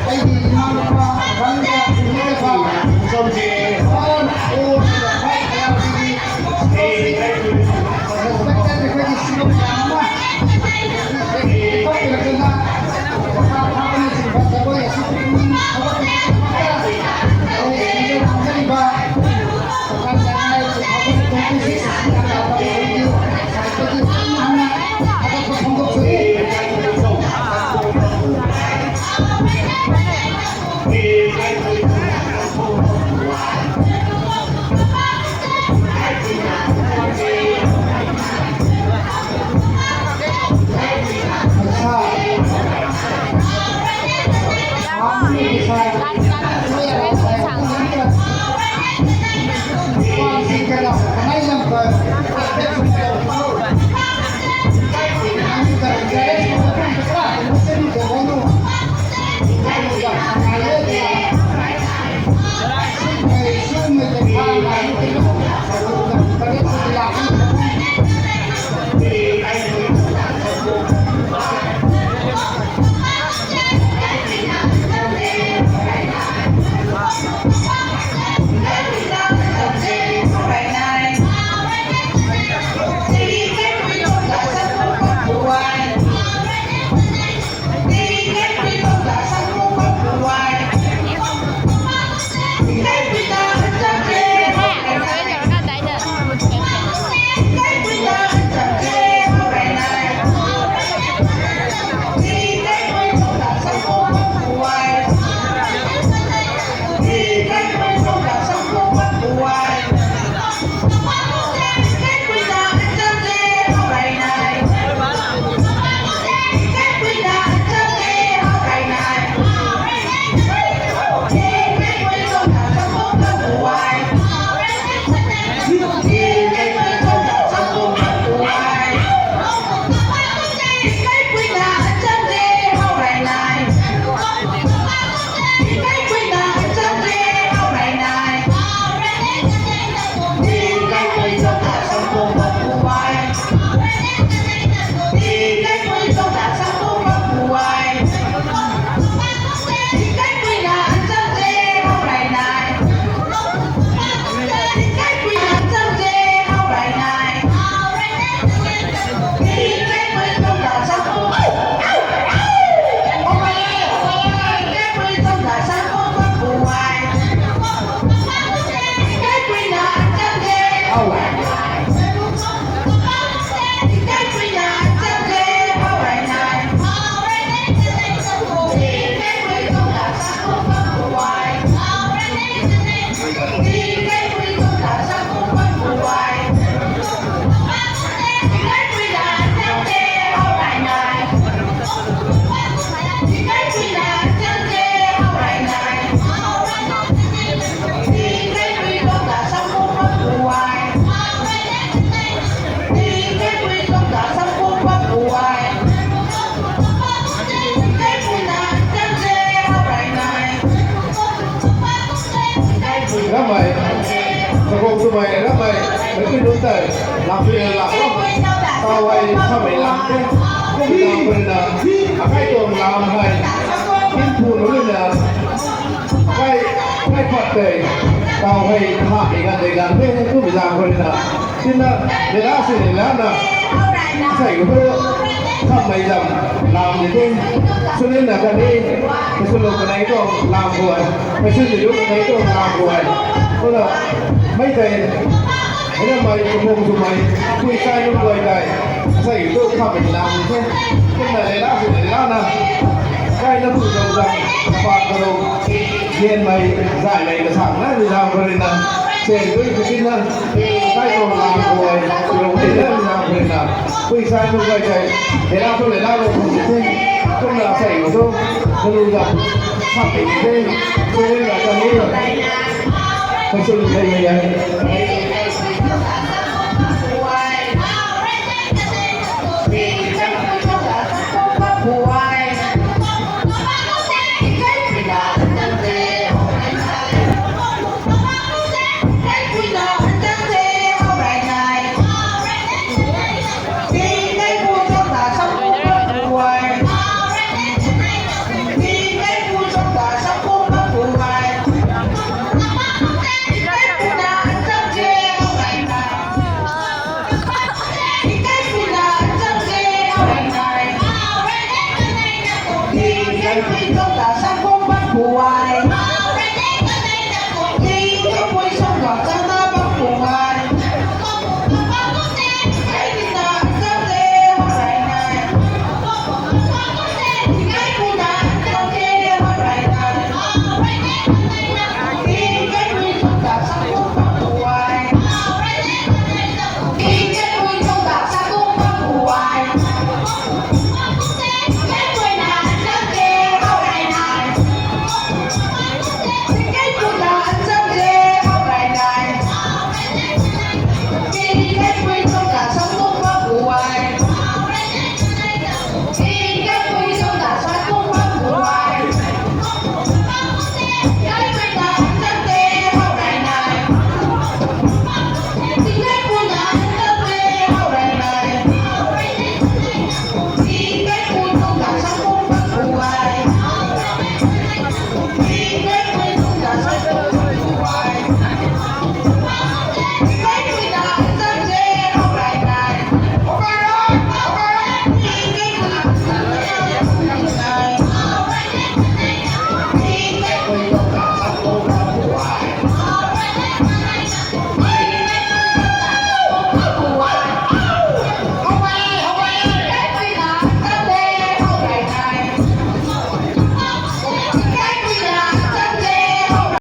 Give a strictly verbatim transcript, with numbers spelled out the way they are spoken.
ꯑꯩꯒꯤ ꯏꯅꯥꯎꯅꯨꯄꯥ ꯔꯪꯒ ꯏꯟꯅꯕ ꯁꯥꯔ ꯑꯣ ꯔꯦꯁꯄꯦꯛꯇꯦꯠ ꯑꯩꯈꯣꯏꯒꯤ ꯁꯤꯡꯅ ꯃꯌꯥꯝ ꯑꯃ ꯄꯤꯔꯛꯇꯨꯅ ꯄꯩꯁꯥ ꯊꯥꯕꯅꯆꯤꯡꯕ ꯖꯒꯣꯏ ꯑꯁꯤ ꯄꯨꯛꯅꯤꯡ ꯊꯧꯒꯠꯄꯒꯤꯗꯃꯛꯇ ꯑꯩꯈꯣꯏ ꯁꯤꯡꯖꯃꯩ ꯈꯨꯟꯖꯔꯤꯕ ꯁꯔꯀꯥꯔ ꯂꯩꯉꯥꯛ two thousand twenty six ꯁꯥꯏꯠꯇꯒꯤ ꯄꯨꯛꯅꯤꯡ ꯍꯟꯅ ꯊꯥꯒꯠꯄ ꯐꯣꯡꯗꯣꯛꯆꯔꯤ꯫ ꯂꯥꯛꯄꯤꯔ ꯂꯥꯛꯑꯣ꯫ ꯇꯥꯎ ꯍꯥꯏ ꯁꯥꯕꯩ ꯂꯥꯛꯇꯦ꯫ ꯀꯨꯝ ꯂꯥꯛꯄꯅꯤꯅ ꯑꯈꯥꯏ ꯇꯣꯡ ꯂꯥꯛꯑꯝ ꯍꯥꯏ꯫ ꯏꯟ ꯄꯨꯅꯕꯅꯤꯅ ꯑꯈꯥꯏ ꯑꯈꯥꯏ ꯐꯠꯇꯦ꯫ ꯇꯥꯎ ꯍꯥꯏ ꯍꯥꯞꯄꯤ ꯀꯥꯟꯗꯩ ꯂꯥꯛꯇꯦ꯫ ꯀꯨꯝ ꯂꯥꯛꯄꯅꯤꯅ ꯁꯤꯅ ꯂꯤꯂꯥꯁꯤ ꯂꯤꯂꯥꯅ ꯉꯁꯥꯏꯒꯤꯗꯣ ꯈꯝꯃꯩꯗꯝ ꯂꯥꯝꯗꯦ꯫ ꯁꯨꯅꯤꯟꯅ ꯀꯅꯤ꯫ ꯀꯩꯁꯨ ꯂꯧꯀꯅꯩꯗꯣ ꯂꯥꯝꯕꯣꯏ꯫ ꯀꯩꯁꯨ ꯂꯧꯀꯅꯩꯗꯣ ꯂꯥꯝꯕꯣꯏ꯫ ꯑꯗꯨꯅ ꯃꯩꯇꯩ ꯑꯩꯅ ꯃꯩ ꯆꯨꯝꯐꯝꯁꯨ ꯃꯩ꯫ ꯀꯨꯏ ꯆꯥꯏꯅ ꯂꯣꯏ ꯇꯥꯏ꯫ ꯉꯁꯥꯏꯒꯤꯗꯣ ꯈꯝꯃꯩ ꯂꯥꯝꯗꯦ꯫ ꯁꯨꯝꯅ ꯂꯤꯂꯥꯁꯤ ꯂꯤꯂꯥꯅ ꯀꯥꯏꯅ ꯄꯨꯖꯧꯗ ꯄꯥꯠ ꯇꯔꯨꯛ ꯌꯦꯟ ꯃꯩ ꯖꯥꯏ ꯃꯩ ꯃꯁꯥꯡꯅ ꯅꯤꯖꯥꯝ ꯈꯣꯏꯅ ꯁꯦꯟꯗꯣꯏ ꯈꯨꯗꯤꯡꯅ ꯀꯥꯏꯗꯧ ꯂꯥꯡꯕꯣꯏ ꯌꯧꯕꯅ ꯅꯤꯖꯥꯝ ꯈꯣꯏꯅ ꯀꯨꯏ ꯁꯥꯏ ꯃꯨ ꯀꯥꯏ ꯀꯥꯏ ꯂꯩꯔꯥꯛ ꯈꯣꯏ ꯂꯩꯔꯥꯛ ꯂꯣ ꯈꯣꯏ ꯁꯤꯁꯦ ꯀꯨꯝꯅ ꯑꯁꯥꯏ ꯃꯗꯣ ꯅꯂꯨꯗ ꯁꯥꯄꯩꯁꯦ ꯁꯣꯏꯗꯅ ꯆꯪꯉꯤ ꯀꯩꯁꯨ ꯂꯩ ꯌꯥꯏ꯫